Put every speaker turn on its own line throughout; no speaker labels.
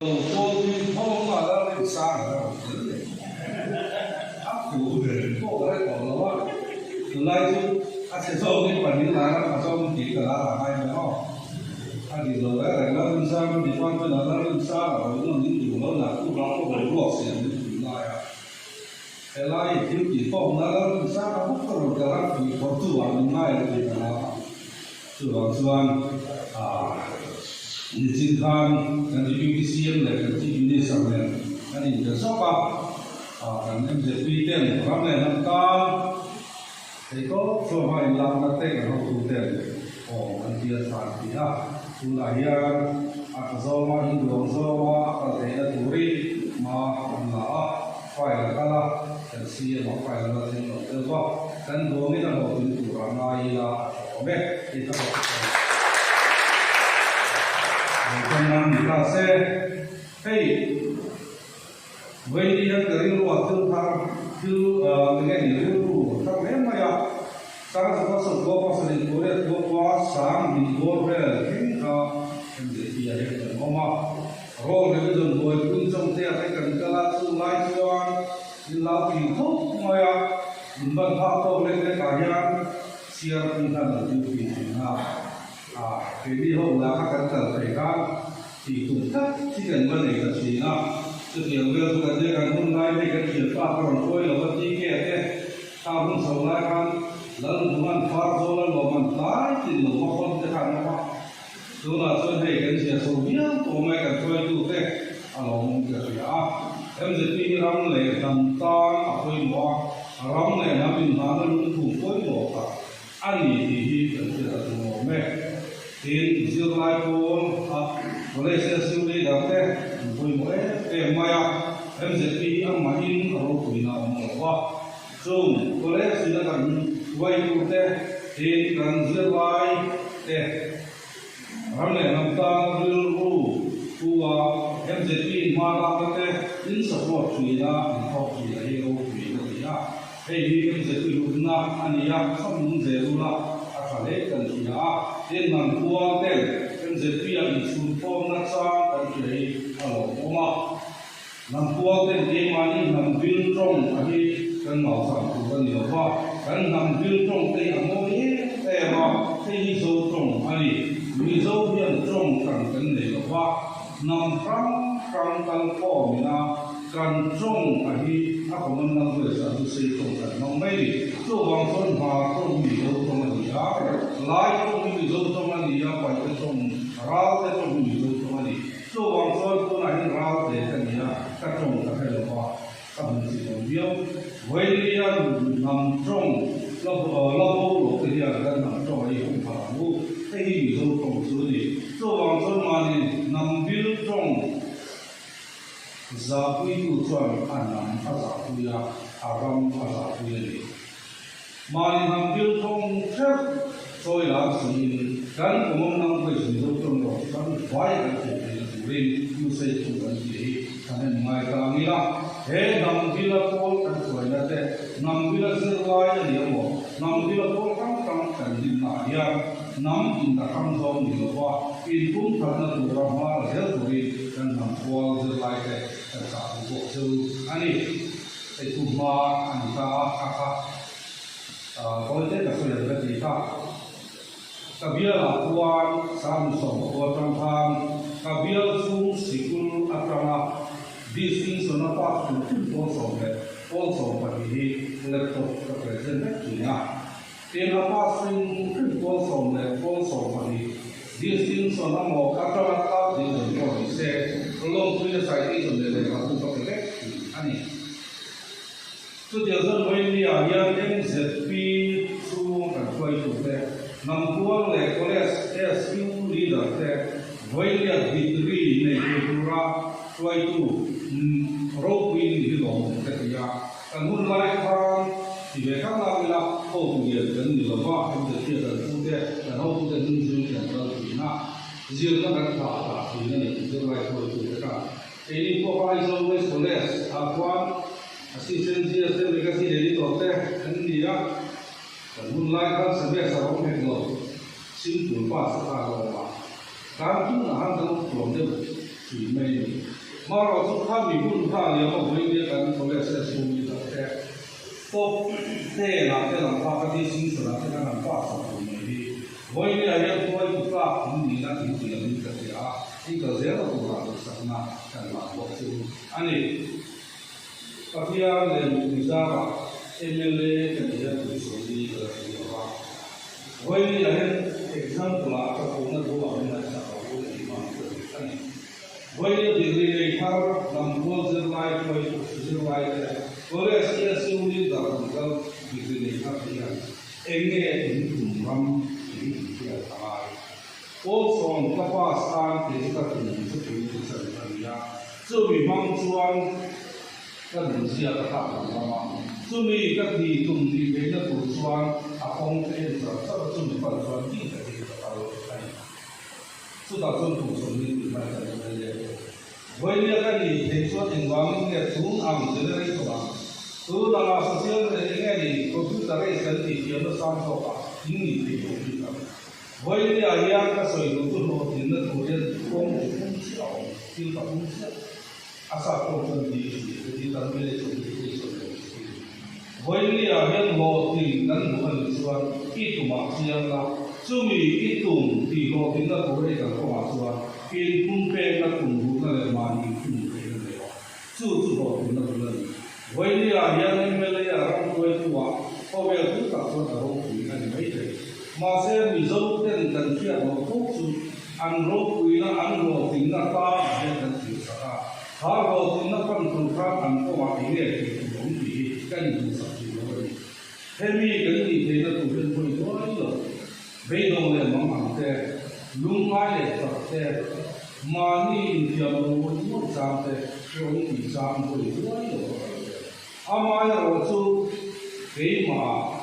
Lo pawlpui hmawng a la rin sang a rawn tel leh a phu ber pawh ka hre tawh lo a, tunlai chu a chhe zawngin pahnih lai ram a zawng tih ka la a ngai mai aw. A dik lo reng reng Lalrinsanga department ah Lalrinsanga a rawn nawn in duh lo naktuk ah pawh boruak siam in tih lai a, helai thil tih khawmna Lalrinsanga bawk ka rawn kal a, puihphawrtu ah min ngai lo tih ka hlau a. Chuvang chuan nichin khan kan Deputy CM leh kan Chief Minister nen kan inbe zawk a, kan MZP ten ram leh hnam tan theihtawp chhuahma inlakna te kan hotu ten awm an tia tha an ti a, tunah hian a tha zawnga induang zawnga a kal theihna turin hma an la a. File a kal a, kan CM ah file a la thleng lo deuh va, kan duangin a hlawhtling tur a ngai ila a tha awm e tih kha ka hre thei. Lo tan nan ni ta se, hei Vaini hian ka rilru ah thil thar thil enge ni rilru a thar hle mai a, Sangzaka sawmkua pasarih pariat khua khua sang hnih bawr vel thleng kha MZP ah hian kan awm a. Roll Revision buaipui Chawngtea te kan kal a, chu lai chuan in lo tling khawp mai a, in ban phak tawk lek lek ah hian CRP khan lo duty thin a, ah keini ho lah kha kan kal thei khan tih tum tlat hi kan va nei ta thin a, chutiang vel chu kan nia kan hun lai hei kan thianpa ka rawn hruai lo va TK te kha hun chho lai khan Lalduhan Farzawl a lawm an tlai tin lo va hawn te kha an awm a. Tunah chuan hei kan zia chho viau tawh mai kan hruaitute a lawmawm ka hria a. MZP hi ram leh hnam tan a pawimawh a, ram leh hnam inhmahna lungphum pawimawh tak a ni tih hi kan hriat a tum awm e. Tin, zirlai pawl a College SU leader te an pawimawh em em mai a, MZP hi amahin a ropuina a awm lo va. Chung college ina kan hruaitute tin kan zirlai te ram leh hnam tan rilru pu a MZP in hma lakna te in support thin a, in thawk thin a hi ropui ka ti a. Hei hi MZP hlutna a ni a, chham nung zel ula a tha hle kan hria a. Tin hnam kual ten MZP ah inchhunkhawmna chang kan hria hi a lawmawm a. Hnam kual ten keimahni hnam bil tawng a hi kan mauchang tur a ni lo va, kan hnam bil tawng te hi a mawi em em a, hei hi Zo tawng a ni. Mizo hian tawng hran kan nei lo va, hnam hrang hrang kal khawm ina kan tawng a hi a common language ah chu sei tawng kan hmang mai ni. Chuvang chuan Hmar tawng hi Mizo tawng a ni a, Lai tawng hi Mizo tawng a ni a, Paite tawng, Ralte tawng hi Mizo tawng a ni. Chuvang chuan tunah hian ral te ka ni a, ka tawng ka hre lo va, ka hmu chi lo viau. Vawinia hnam tawng la la bo lo te hian kan hnam tawng a i hum phah ang u, hei hi Mizo tawng chu a ni. Chuvang chuan mahni hnam bil tawng zahpuitu chuan a hnam a zahpui a, a ram a zahpui a ni. Mahni hnam bil tawng hreuh chawi lar siin kan common language Mizo tawng erawh chu kan vai kan hriat theihna turin usage chu kan tih hi thahnem ngai tlang ila. He hnam bila pawl kan hruaina te, hnam bila zirlai a ni emaw, hnam bila pawl hrang hrang kan dinna ah hian hnam inla hrang zawng ni lova inpumkhatna tura hma la zel turin kan hnam pawl zirlai te kan chah duh bawk cheu a ni. Hei chu hma a ni ta a, kha kha kawi te ka sawi ang ka ti kha. Ka bialah chuan Samsung khua atang khan ka bial chhung sikul atanga distinction a pass tur hrim pawl 11 pawl 12 hi laptop ka present vek thin a. Tin a pass hrim hrim pawl 11 pawl 12 distinction a maw atanga third division pawh ni se lawmpuina citation leh lehkhabu ka pe vek thin a ni. Chutiang chuan Vawinia hian MZP chhung kan hruaitute, Hnamkual leh College SU leader te Vawinia degree nei thei tura hruaitu ropui nih hi lawmawm ka ti a. Kan hun lai khan ti ve kha lak ila hotu lian kan ni lo va, MZP a kan pute, kan hotute hnung zui kan kal thin a, zirna kan thlah thlah thin a ni, zirlai hruaitute kha. Keini pawh kha Aizawl West College ah khuan Assistant GSM Magazine Editor te an ni a, kan hun lai khan semester a awm hek lo, simple pass a kha a la awm a, kan tunah khan kan awm tluang deuh thin mai a ni. Marawh chu kha mi hun kha liam a vawi nia kan college SU leader te top ten ah te lang phak a distinction ah te khan an pass sak tur mai hi vawi nia hian khuai ku tlak in nihna in ti lo in ka hria a, in kal zel a turah duhsakna kan lah bawk chu a ni. Pathian leh mipui zarah mla ka ni hian tui sawi ka la hria lo va, vawi nia hian example ah ka kohna thu ah min ngaihsak lo u tih vang ka duh a ni. Vawiin degree nei thar lamtual zirlai hruai zirlai te college ESU leader an kal degree nei thar te hian eng nge in tum ram in inhriat a ngai. Pawl sawm ka pass khan kei chu ka tum chu politician ka ni a, chumi hmang chuan ka nunzia ka thlak lo ram a, chumi ka ti tum tih theihna tur chuan a kawng ka en char char a, chumi pan chuan ding takin ka kal a ni. Chutah chuan kum 40 tih hmai kan awm e le. Vawinia ka nih theih chuan engvangin nge tun ang generator ah, tun anga social media eng nge ni computer age kan tih thiamna sang zawk ah in nih theih loh bik ang. Vawinia hian ka sawi duh chu hlawhtlinna tur hian kawng chi phung chiah a awm, thil ka phung chiah. A sap pawh chuan DEC Determination Education leh Skill. Vawinia hian hlawhtlin kan hmuh a nih chuan i tumah chiang la, chumi i tum tih hlawhtlinna tur ei kan kawngah chuan inphun pekna tum duhna leh mahni inphun theihna nei a, chu chu hlawhtlinna bul a ni. Vawinia hian mla a ram hruaitu-ah khawvel thil tak chuan a ropui a ni maithei. Mahse, Mizo ten kan hriat loh fo chu an ropuina an hlawhtlinna tangah hian kan thlir sak a, kha hlawhtlinna pan tur khan an kawngah eng nge tih tur awm tih hi kan inhmuhsak duh lo a ni. Hemi kan nih theihna tur hian pawi nuai lo. Beidawng leh mang ang te, lungngai leh tak te, mahni inthiam lo ngawih ngawih chang te, hrehawm tih chang pawi nuai lo a kal ve. Amaherawh chu keimah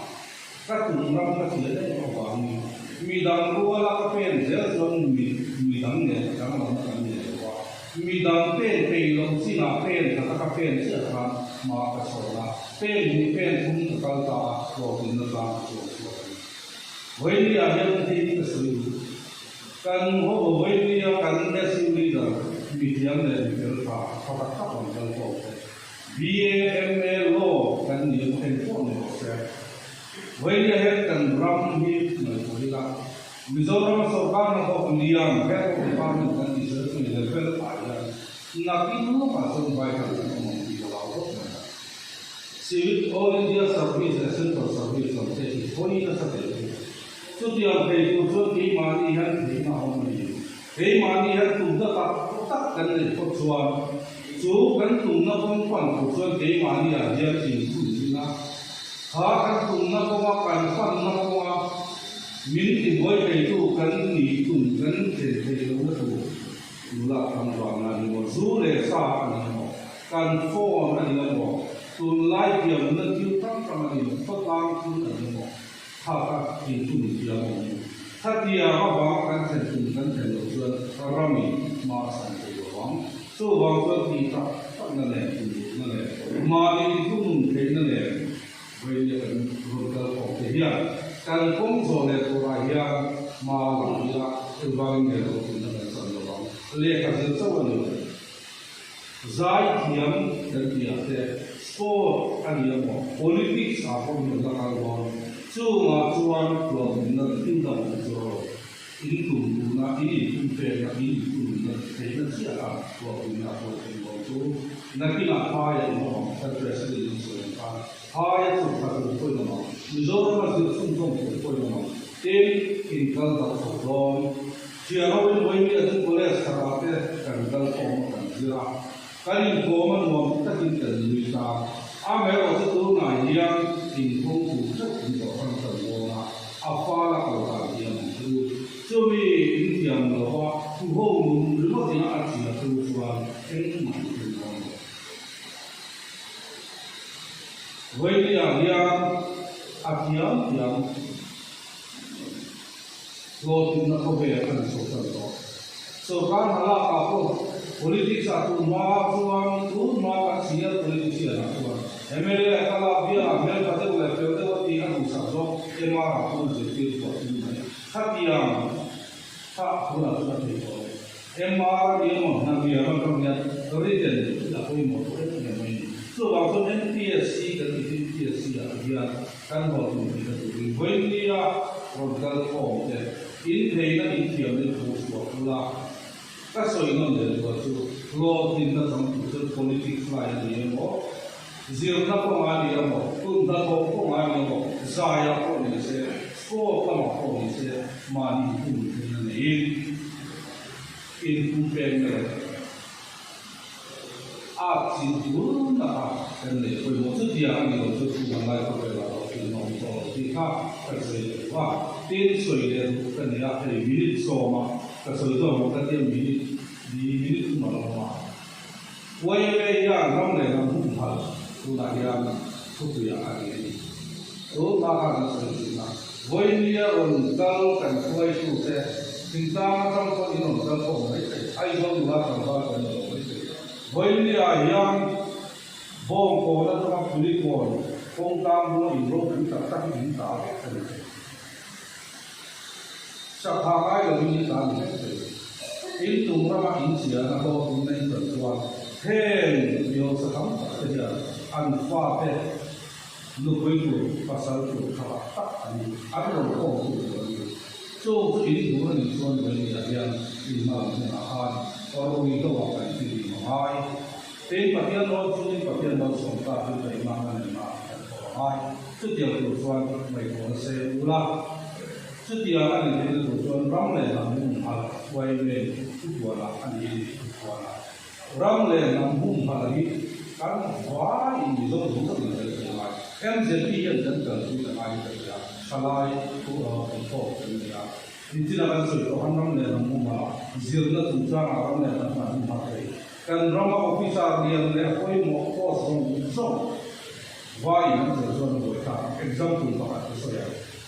ka tum ram ka hria em avangin midang ruala ka pen zel chuan mi midang nen ka danglamna kan nei lo a, midang pen peih loh chinah pen khata ka pen chiah khan hma ka chhawn a, pen hnih pen thum ka kal ta a, hlawhtlinna tlang ka chuang chhuak a ni. Vawinia hian hei ka sawi duh. Kan ho vawinia kan SU leader mithiam leh mifel tha tha tak tak rawn kal tawk te. BAMA Law kan ni emaw eng pawh ni rawh se. Vawinia hian kan ram hi ngaihtuah ila, Mizorama sorkar hnathawk lian Head of Department kan tih sawi chu level ah hian nakin lawkah chuan vai kal kan awm ang tih ka lau khawp mai a. Civil All India Service leh Central Service lam te hi hawi nasa tel chu. Chutiang thei tur chuan keimahni hian theihna a awm a ni. Keimahni hian tumna tak tak kan neih phawt chuan chu kan tumna kawng pan tur chuan keimahni ah hian inthun ila, kha kan tumna kawnga kan panna kawnga min tibuai theitu kan nih tum kan thlen theih lohna tur nula kan vang a ni maw, zu leh sa a ni emaw, kan phone a ni emaw, tunlai thiamna thil hrang hrang a ni emaw, khawtlang thil a ni emaw, Kha kha inthun thiam awm. Khatiang avanga kan thlen tum kan thlen loh chuan rami hma a san thei lo vang. Chuvang chuan tih tak takna leh tumruhna leh mahni inthunun theihna leh vawinia kan rawn kal khawm te hian kan kawng zawh leh turah hian hma lang ila engvangin nge lo tumna kan chan lo vang. Lehkha zir chauh a ni lo. Zai thiam kan tih ah te sport a ni emaw politics ah pawh in rawn la kal dawn. Chungah chuan hlawhtlinna thil dang awm chu rawh. In tum duhna, in inphum pekna, in inthununna theihna chiah kha hlawhtlinna a pawi thei dawn chu. Nakinah phaia in awm ang, kan president in sawi ang khan phaia chhuk kha tur pawhin awm ang, Mizorama zir chhunzawm tur pawhin awm ang, tin in kal darh chho dawn. Thianho in vawi mi chu college khatah te kan kal khawm a kan zir a, kan inkawm a nuam takin kan nui ta. Amaherawh chu tunah hian inkawng tur theuh in tawh hrang hrang dawn a, a fal a kal dan thiam ang chu. Chumi in thiam lo va, thuho nun ringawt ina a chhia chu chuan engmah i tum dawn lo. Vawi mi ah hian a thiam thiam. Hlawhtlinna khawvel a ni chho tan tawh. Sorkar hna lakah pawh politics ah tun hma chuan tun hma kan senior politician ah chuan mla a kal a, bial ah hmeltha deuh leh fel deuh a tih a duhsak zawk MR ah chuan zirtir chhuah tum mai. Khatiang kha tunah chuan a thei tawh lo. MR a ni emaw hna lian a ram hian rin. pawimawh tawh em em mai a ni. Chuvang chuan MPSC kan tih chu MPSC ah hian kan hlawhtlin theihna turin vawinia rawn kal khawm te intheihna inthiamna in tho chhuak ula ka sawi nawn leh zual chu hlawhtlinna chang tur chuan politics lai a ni emaw zirna kawng a ni emaw tun hnathawh kawng a ni emaw zaiah pawh ni se sport lamah pawh ni se mahni inthununtheihna neiin inpumpekna leh A chin bul tak a kan neih pawimawh chutiang a ni lo chu thu kan lai khawvel ah pawh thil nawm tawh lo tih kha ka sawi leh duh a, tin sawi leh duh ka nei a, hei minute sawma ka sawi zawk ang ka tia minute ni minute thum a lo awm a, YMA hian ram leh hnam humhalh tunah hian thupuiah a nei a ni. Tun hma khan kan sawi thin a, vawinia rawn kal kan hruaitute thingtlang atang pawh in rawn kal khawm mai thei, Aizawl nula tlangval kan ni lo mai thei. Vawinia hian Bawngkawn atanga Kulikawn kawngtlang bula in ropui tak tak hi in ta vek a ni thei. Sakha ngai lovin in ta ni vek thei. In tum rama in chiahna hlawhtlinna in rawn chuan heng mihausa tam tak te hian an fate Nupui tur, pasal tur tha tak tak an ni. An rawn khawm tu tur an ni. Chu chu in tur a nih chuan Vawinia hian in hmalam hunah khan rui deuhah kan ti lim a ngai. Tin, Pathian rawn chungin Pathian malsawm ta chu taima a nena kan thawh a ngai. Chutiang tur chuan ngaihtuahna se ula. Chutiang a nih theihna tur chuan ram leh hnam humhalh huai vel thupuanah a ni a ni thupuanah. Ram leh hnam humhalh hi kan vai in Mizo zawng zawng in kan hmu ngai. MZP hian kan kalpui ta ngai ka ti a, thalai thu thawk kan ni a. Inchina kan sawi tawh khan ram leh hnam humhalh a, zirna chungchangah ram leh hnam kan humhalh thei. Kan rama officer lian leh pawimawh post zawng zawng vai in an chelh chuan a buai thlak. Example pakhat ka sawi a,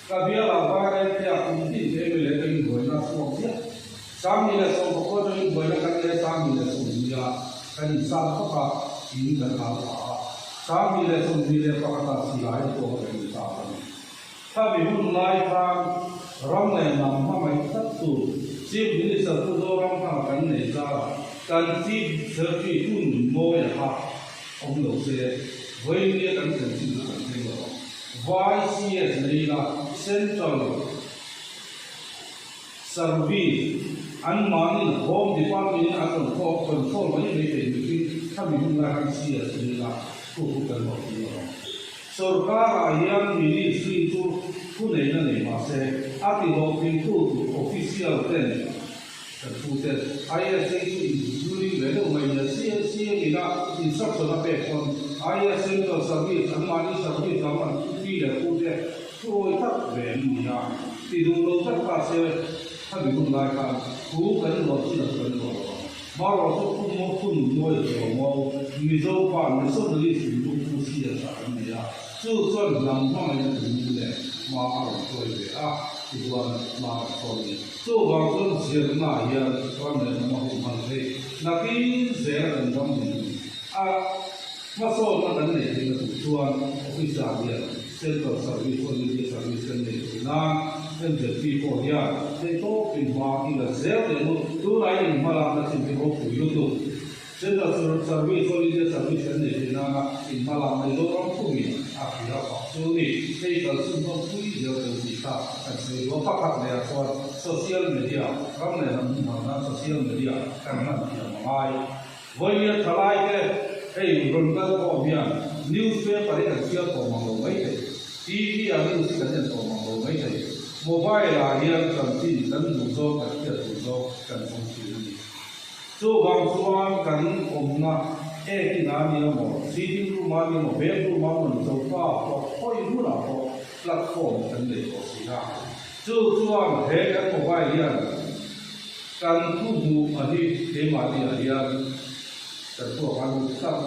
ka bialah vai rente ah kum tin te mla te in buaina a chhuak ziah. 1019 atangin buaina kan nei a, 1020 ah kan insang phawt a, in kan hal phah a. 1021 ah silai a tuak kan insang a ni. Khami hun lai khan ram leh hnam hmangaih tlat tu Chief Minister Pu Zoramthanga kan nei zar a, kan Chief Secretary hun mawi a kha awm lo se, vawiin kan thlen chin chu kan thleng lo ang. Vai CS nei ila Central. Service, an mahni Home Department in an rawn kawp control mai mai thei mihring khami hun lai khan CS a ni a, thu chu kan hlawh tling lo ang. Sorkar ah hian Ministry chu thu neihna nei mah se, a ti hlawhtlingtu tur official ten kan thu te ISA chu in ruling ve deuh mai nia, CM ina instruction a pek pawn IS Central Service an mahni service lam an pi leh pu te Thu awi tak ve an ni a, ti duh lo tak ta se khami hun lai khan thu kan luah chin a chu kan luah lo ang. Marawh chu thu maw thu nun mawi a chu maw Mizo pa nationalist in lu pu si a chah an nei a, chu chuan hnam hmangaihna thinlung leh hma a rawn hruai ve a, tichuan hma a sawn a ni. Chuvang chuan zirna ah hian ram leh hnam a hun hman theih nakin zel kan ram nun a hmasawnna kan neih theihna tur chuan office ah hian Central Service All India Service kan nei thin a, MZP pawh hian theihtawpin hma i la zel teh ang u. Tunah in hmalakna chin hi ropui lutuk. Central Service All India Service kan nei thin nana in hmalakna hi Zoram phumin a hria fak chu ni. Hei kal chhunzawm pui zel teh u tih kha kan sawi duh a. Pakhat leh ah chuan Social Media ram leh hnam humhalh nan Social Media kan hman thiam a ngai. Vawinia thalai te hei rawn kal khawm hian newspaper hi kan chhiar tawh mang lo mai thei, TV ah news hi kan en tawh mang lo mai thei, mobile ah hian chanchin kan duh zawng kan hriat duh zawng kan zawng thin a ni. Chuvang chuan kan awmna ek in ah nia maw, sitting room ah nia maw, bedroom ah maw ni choka pawh khawi hmunah pawh platform kan nei tawh si a. Chu chuan he kan mobile hian Kan thu hmuh a hi keimahni ah hian kan thluak a lut tak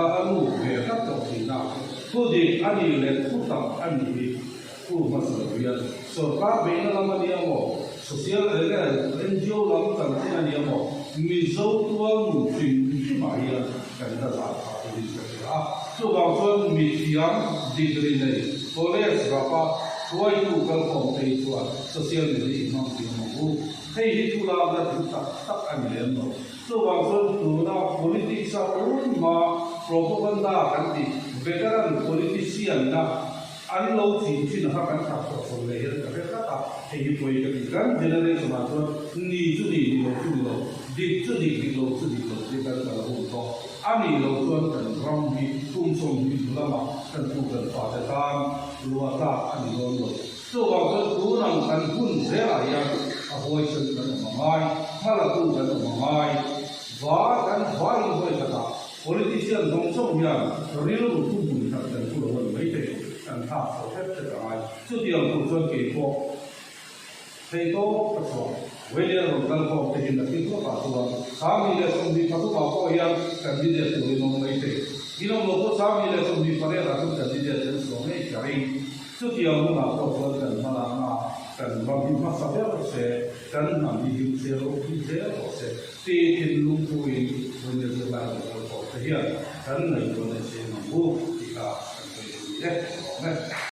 a lut ve tlat tawh thin a, thu dik a nih leh thu tak a nih hi thu hmasa lo hian sorkar beihna lam a nia maw, social enge NGO lam chanchin a nia maw, Mizo tual nun hrim hrim ah hian kan la zah phah turin ka hria a, chuvang chuan mithiam degree nei college rapa hruaitu kalkhawm phei chuan social media inhmang thiam ang u. Hei hi thu lakna thil tak tak a ni lem lo. Chuvang chuan tuna politics a un ma propaganda kan tih veteran politician na an lo chin thin kha kan thlah chhuah chho leh hian ka hre tlat a, hei hi pawi ka ti. Kan generation ah chuan ni chu ni, ni lo chu ni lo, dik chu dik, dik lo chu dik lo tih kan kal hun tawh. A nih loh chuan kan ram hi kum 20 hnu lamah kan tu kan fate tan luah tlak a ni dawn lo. Chuvang chuan tunang kan hun zelah hian a huaisen kan awm a ngai, hmalatu kan awm a ngai. Va kan vai in hawi khatah politician zawng zawng hian rilru thuhmun khat kan pu lo a ni mai thei, kan thlak chho hret hret a ngai. Chutiang tur chuan kei pawh thei tawp ka chhuah. Vawiin rawn kal khawm te hi nakin lawkah chuan 1028 ah pawh hian candidate tur in awm mai thei. In awm lo pawh 1028 ah chuan candidate kan chhuah ngei ka ring. Chutiang hunah pawh chuan kan hmalakna kan ram hi hmasa ber se, kan hnam hi him se, ropui zel rawh se tih thinlung puiin vawiin zirlai rawn kal khawm te hian kan ngaihtuahna i siam ang u tih kha kan sawi duh ni e, ka lawm e.